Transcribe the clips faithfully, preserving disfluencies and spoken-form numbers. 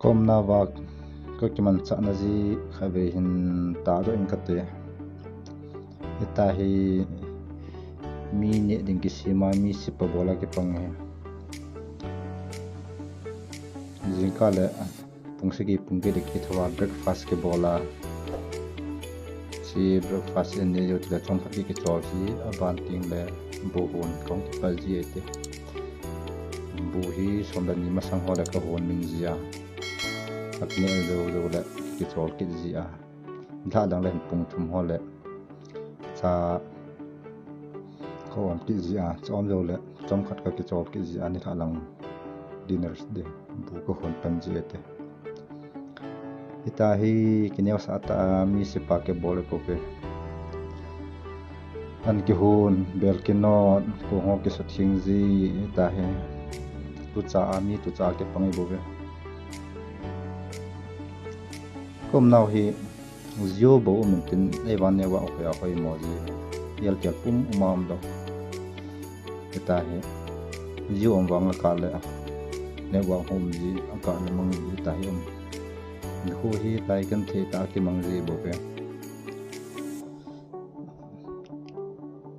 Ka umna va ka kimanchahna ji khatvei hin tahdoh in kate. Hita hi mi neh ding kisem a, mi sipa bol a kipang hi. Jingkah le pung sagi pung get ding kithou a breakfast kibol a. Hiche breakfast in neh jou tile chomkhat kichol ji, aban teng le bu hon kahung kipat ji e ti. Bu hi som le ni masang ho le kahon min ji a. Ka neh jou jou le kichol kit ji a. Nilhah lang le pung thum ho le cha ka om kit ji a, cha um jou le chomkhat ka kichol kit ji a, nilhah lang dinner ding bu kahon pan ji e ti. Hita hi kineosah tah a mi sipa kibol e bou ve. An kihon, bel kinot, kong ho kisutheng ji, hita hi tucha a mi tucha kipang e bou ve. Ka umnau hi Jio bou um intin, ahivang network hoi a hoi mo ji. Airtel pum um a um lou. Hita hi Jio um vang a kah le network um ji, a kah le mang ji, hita hi um. Nikho hi tai kan thei tah a kimang ji bou ve.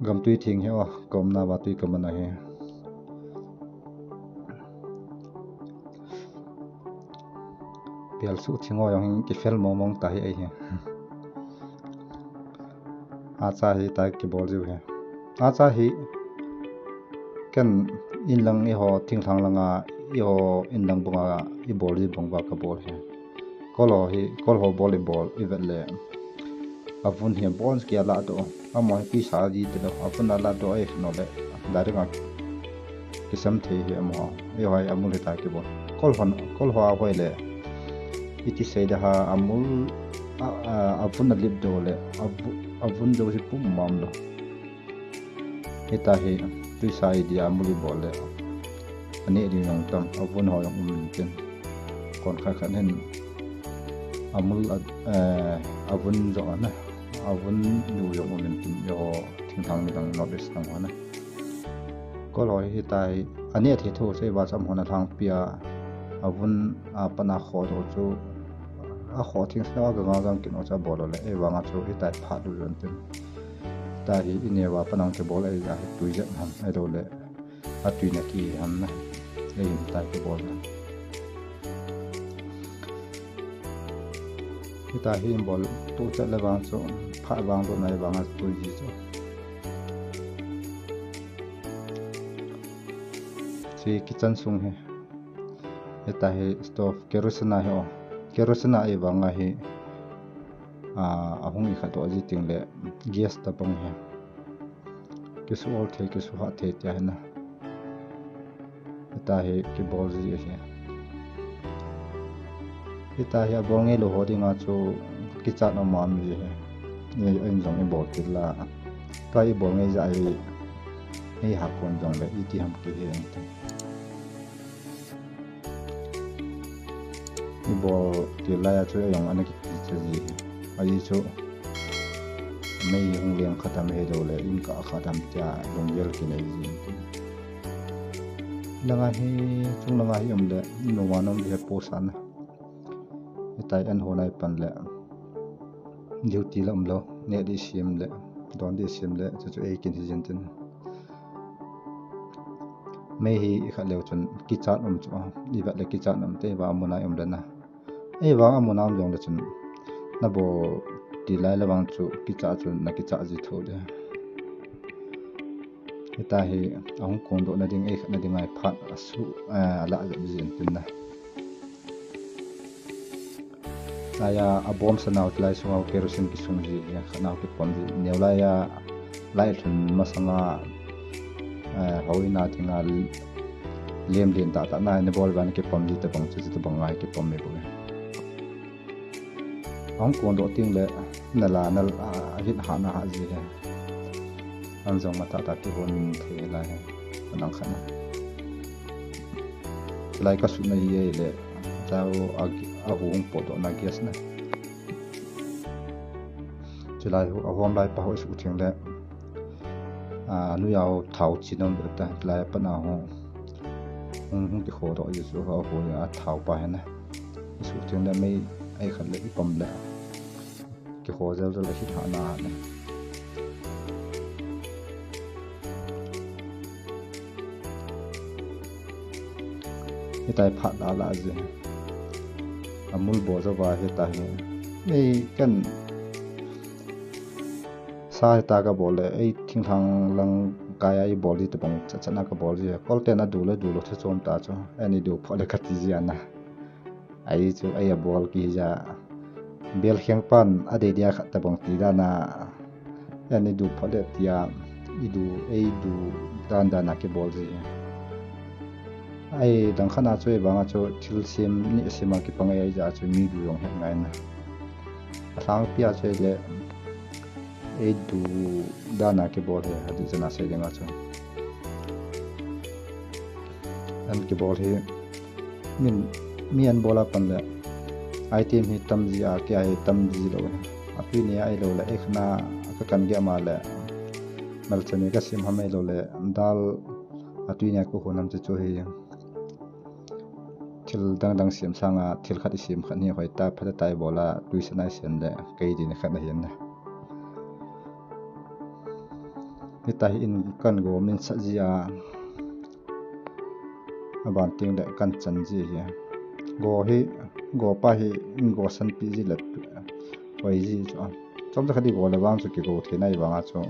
Gam tui theng hi o, ka umna va tui ka man ahi. Pial suh theng o jong hi kifel mong mong ta hi ahi. Acha hi tai kibol jiu hi. Acha hi ken inlang eiho thinglhang langa eiho inlang bunga ibol ji bang uva kabol hi. Kol ho hi, kol ho bol ibol, ivet le. Avun hi abon kia ladoh. Amaho hi tuisa ji tilou. Avun a ladoh ahi khat le. Direct a kisem thei hi amaho. Eiho hi amul hita kibol. Kol ho, kol ho a hoi le. Iti sei da ha amul a, a, avun a lip doh le. Avu-, avun doh hi pum um lou. Hita hi tuisa idea amul ibol le. Aneh ding jong tam, avun ho jong um intin. Kon khat khat hin amul a, eh, avun jong ana. Avun nu jong um intin, eiho thinglhang midang North East lang ho ana. Kol ho hita hi, aneh thei tho sei va cham hon a lhangpi a. Avun a pan a khodoh chu. A kho theng sina a ganga gang kin o cha bol le. Ahivang a chu hita hi phat u jong tin. Hita hi ineh uva pan a kibol ahi ja hi tui jep ham ahilou le. Atui na ki ham na. Eihin tai kibol na. Hita hi bol tu chat le vang chu, phat vang doh na ahivang a tui ji chu. Hiche kitchen sung hi. Hita hi stove kerosene ahi o. Kerosene ahivang a hi, a, ahung ikhat doh ji teng le gas tabang hi. Kisu ol thei, kisu hah thei tia hi na. Hita hi kibol ji ahi. Hita hi abol ngei lou ho dinga chu kichat um am ji hi. Ei, ei jong ibol til a. Tua ibol ngei ja hi. Ei ha kon jong le iti ham kihe ang te. Ibol til lai a chu ei jong ana kiti cha ji hi. Ahi chu. Mei hung leng khat ham hilou le, in kah khat ham tia lunggel kinei ji. Langa hi, chung langa hi um le, in nova nom le post ana. Hitai an ho nai pan le. Duty la um lou, neh di sim le, don di sim le, chu chu ei kin hi jin tin. Mei hi ikhat leu chun kichat um chu, ivet le kichat um te va amun a um le na. Ahivang amun a um jong le chun, nabol til lai le vang chu kichat chu na kichat ji tho le. Hita hi ahung kon doh na ding, ei khat na ding a hi phat asu, eh, ala jep jin tin na. Aya abom sa nau tilai sunga kerosene kisung ji, khat nau kipom ji, neo lai a lai lhun masanga, eh, hou in a dinga lem len tah tah na, na bol van kipom ji tabang chu, tabang ngai kipom me bol. Ahung kon doh teng le, na la, na la, a, hit ha na ha ji he. An jong ma tah tah kihon thei lai he. Anang khat na. Lai ka sut na hi ei le. Tao a, a hung po doh na gas na. Chulai hu, a hom lai pa ho sut theng le. A, nu yau thau chin om ta. Lai pa na ho. Hung, hung ti kho doh ji chu ho ho ya thau pa he na. Thing le mei ei khat le i pom le. Kikho jel jel a hit hah na le. Hitia hi phat la la ji. Amul bo jo va hitia hi. Mei kan sa hitia ka bol le, ei thinglhang lang kai a i bol ji tabang cha cha na ka bol ji. Kol ten a du le du lou thu chom ta chu. Ani du pho le ka ti ji ana. Ai chu, ai a bol ki ja. Bel kheng pan a dei dia khat tabang ti dan a. Ani du pho le tia, i du, ei du dan dan a kibol ji. Ai dang khat a chu, ei vang a chu, thil sem, ni sem a kipang ei ja chu, mi du jong het ngai na. A lhang pia chu le, ei du dan a kibol hi, a di jana sei ding a chu. An kibol hi, min, mi an bol a pan le, item hi tam ji a, kia hi tam ji lou hi. A tui ni a ei lou le, ei khana, ka kan ge ma le, mel chani ka sim ham ei lou le, dal, a tui ni a ka hun ham chu chu hi. Thil dang dang siam sanga, thil khat i siam khat hi hoi ta, phat ta i bol a, tuisan a i siam le, kei din khat ahi na. Hitia hi in kan go min sa ji a, a ban ting le kan chan ji hi. Go hi, go pa hi, in go san pi ji le, hoi ji chu. Chom cha khat i go le vang chu kigo thei na i vang a chu.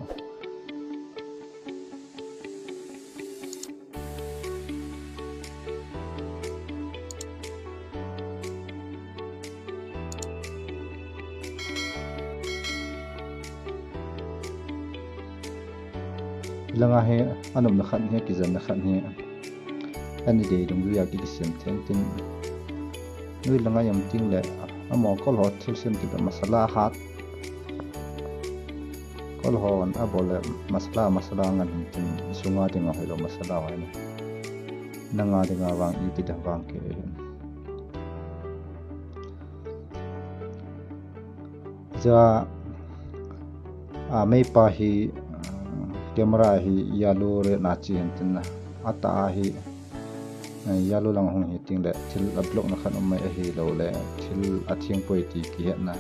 Langa hi, anopna khat hi, kijanna khat hi. Ani dei dungjui a ki, kisem theng tin. Nui langa i om ting le, amaho kol ho thil sem ti masala hat. Kol hon a bol le masala, masala ngan hin tin, sunga dinga hoilou masala hoi na. Nanga dinga vang i ti dang vang ke hin. Ja, a, mei pa hi, a, camera hi yellow red na chi hin tin na. A ta hi, eh, yellow lang hung hi ting le, thil a block na khat um mai ahi lou le, thil a thing poi ti kihet na.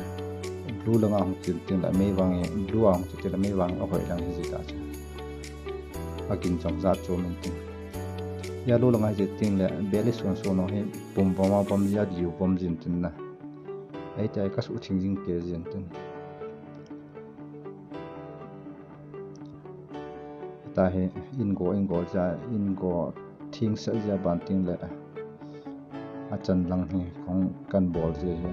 Blue lang a hung chi ting le, mei vang hi, blue a hung chi ting le, mei vang a hoi lang hi ji ta chu. A kin chang jat chu min ting. Yellow lang a hi chi ting le, beli suan suan hi, pum pum a pum ji a diu pum jin tin na. Ei tai ka su thing jing ke jin tin. Tahi in go, in go ja, in go thing sa ja ban ting le. A chan lang hi kong kan bol je hi.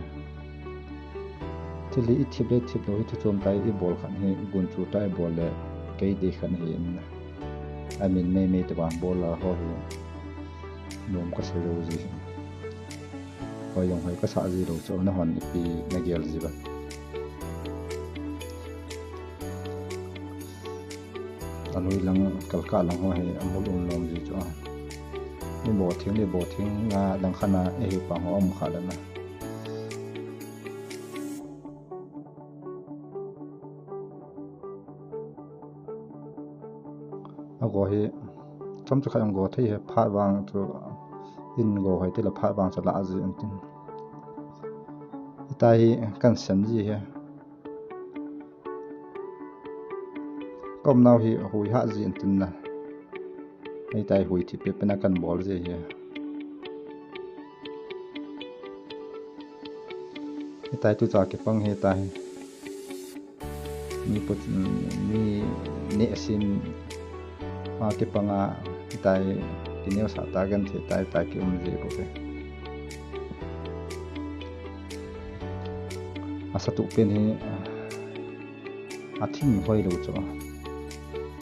Thil hi i thip le thip lou hi thu chom tai i bol khan hi gun chu tai bol le kei dei khan hi in. A min mei mei te ban bol la ho hi. Nom ka sei lou ji hi. Hoi jong hoi ka sa ji lou chu na hon ipi na gel ji ba. Anui lang kalka lang ho hi amul um nom ji chu a. Ni bo thing, ni bo thing nga lang khana e hi pa ho um kha le na. A go hi, chom chu khat go thei hi phat vang chu in go hoi ti le phat vang chu la ji in tin. Tahi kan sem ji hi. Kom nau hi hui ha ji in tin na. Ei tai hui thi pe pe na kan bol ji hi. Ei tai tu cha kipang hi tahi. Mi put, mi ne asin. Ma kipang a, ei tai, kineo sa ta gan the tai, tai ki um ji ko ke. Asa tu pen hi, a thing hoi lou chu.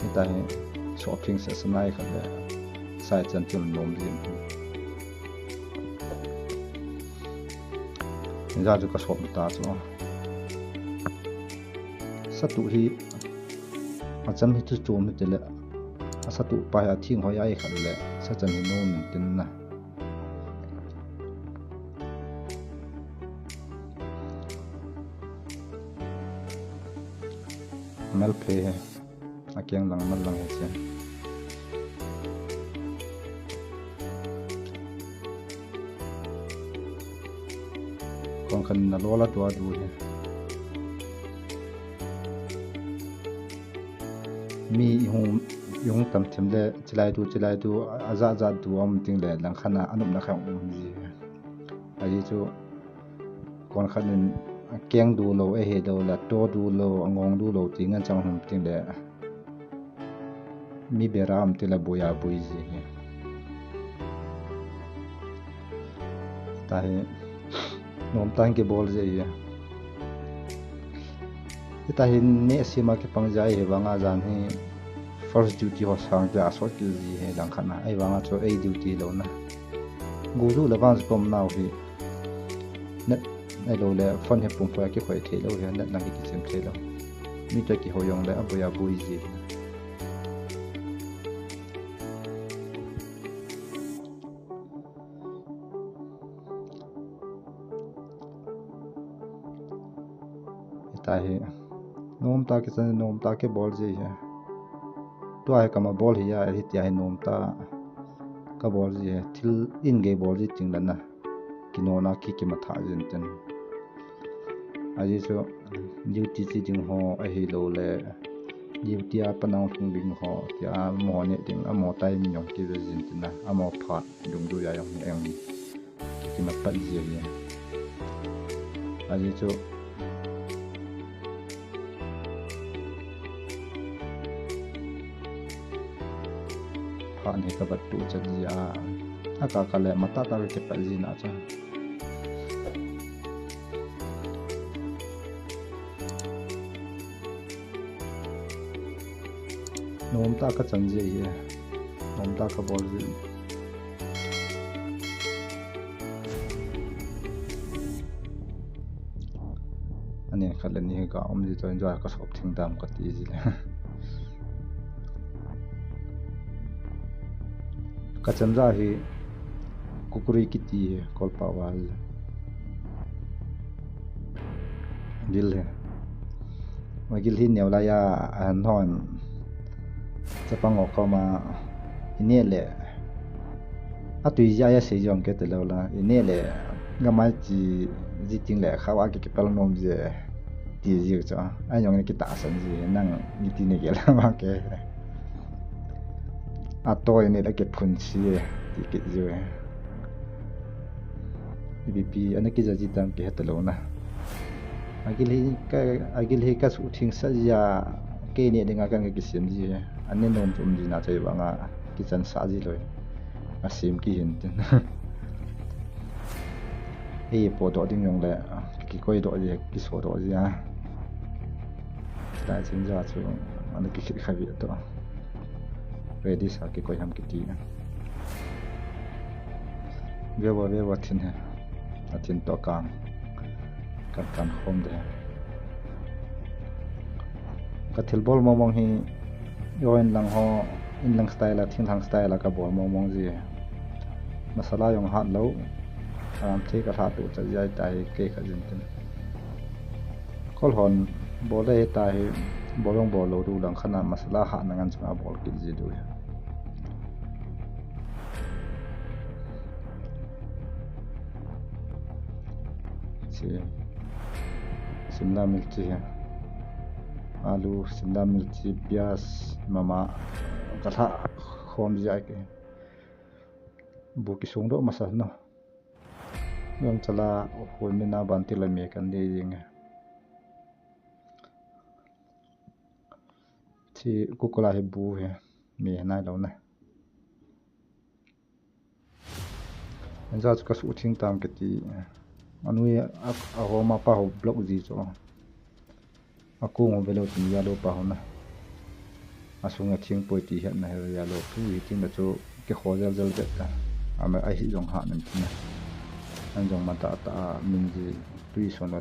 Hitia hi shopping sa sanai khat le sai chan chun nom din. Hinja chu ka sop ta chu. Satu hi a cham hi chu chom hi tile. A satu pa hi a thing hoi ai khat le sa chan hi nom in tin na. Mal phe he. A kiang lang mal lang he se. Kon khat in alol adu adu hi. Mi ihung, ihung tam them le, chilai tu, chilai tu, ajat jat tu aum ting le, langkhat a anopna khat um ji. Ahi chu, kon khat in akeng du lou, ahe lou le, ato du lou, angong du lou, ti ngen chang um ting le, mi bera um tile boi aboi ji hi. Tahi, nom tah in kibol ji hi. Tahi, neh sima kipang ji ahi vanga jan hi first duty ho sang kia asot kit ji hi langkhat a. Ahi vanga chu ei duty lou na. Guju le vang pom nau hi. Net ahilou le phone hi pum poi a kikhoi thei lou hi, net lang hi kisem thei lou. Mi toh kihou jong le aboi aboi ji hi. Tahi, nom tah kichan, nom tah kibol ji hi. Tua hi kama bol hi a, hitia hi nom tah kabol ji hi. Thil in gei bol ji ting le na. Kinona ki kimatha jin tin. Aji chu duty chi ding ho ahilou le, duty a panang lhung ding ho, tia mo ne ding, amo tai mi jong kive jin tin a, amo phat dungjuia jong hi eng kimat pat ji hi. Aji chu phat hi kabat tu chat ji a, aka ka le mata ta kipat ji na cha. Nom tah kachan ji hi, nom tah kabol ji. Ani khat le ni hi ka um ji toh, enjoy kasop thing dam kati ji le. Kachan ja hi kukuri kiti hi kolpa val. Gil hi. Ma gil hi neo la ya, a non. Chapang o koma ine le. Atui ja ya sei jong kete lou la. Ine le. Gamai chi ji ting le khawa ke kipal nom je. Ti ji cho. Ai jong ni kita san ji nang ni ti ni ke la ma ke. Atoi ni la ke phun chi ti ke ji. Ipi pi ana kija ji tam ke heta lou na. Agil hi ka, agil hi ka su thing sa ja ke ni ding a kan ke kisim ji. Ani nom chum ji na chai ba nga kichan sa ji loi. Asim ki hin tin. Ei po do ding jong le, kikoi do ji, kiso do ji a. Lai ching ja chu, ana kikhit kha vi to. Ready sa kikoi ham kiti. Veva, veva thin he. Athin to kang. Kan kan khom de. Ka thil bol mong mong hi, yo in lang ho, in lang style a, thinglhang style a ka bol mong mong ji. Masala jong hat lou. Aram thei ka lha tu cha jai tai kei ka jin tin. Kol hon bol le ta hi, bol jong bol lou du lang khat a masala hat na ngan chang a bol kit ji du hi. Chi. Simla mirchi hi. Alu, simla mirchi, pyaz, mama. Ka lha khom ji ai ke. Bu kisung do masa no. Yom chala hoi mina ban ti la me kan de jing. Chi kukula hi bu hi. Me nai lo na. Enja chu ka su thing tam kiti. Anui a, a homa pa ho block ji chu. Akung ho velo tin yalo pa ho na. Asung a thing poi ti het na he yalo tu hi tin da chu ke kho jal jal vet ta. Ama ahi jong ha nan tin na. An jong mata ta min ji tui son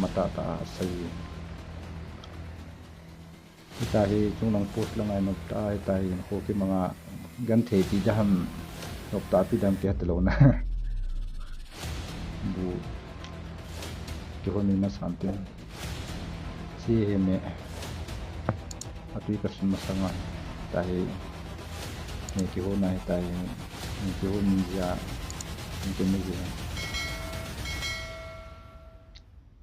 mata ta sai. Hita hi chunglang post lang ai nop ta, hita hi kho kimanga gan thei ti da ham nop ta pi dam ke ta lo na. Bu. Kihon ni masan tin. Si hi me. Atui ka sun masanga. Hita hi. Me kihon na hita hi. Me kihon ni ja. Me kihon ni ja.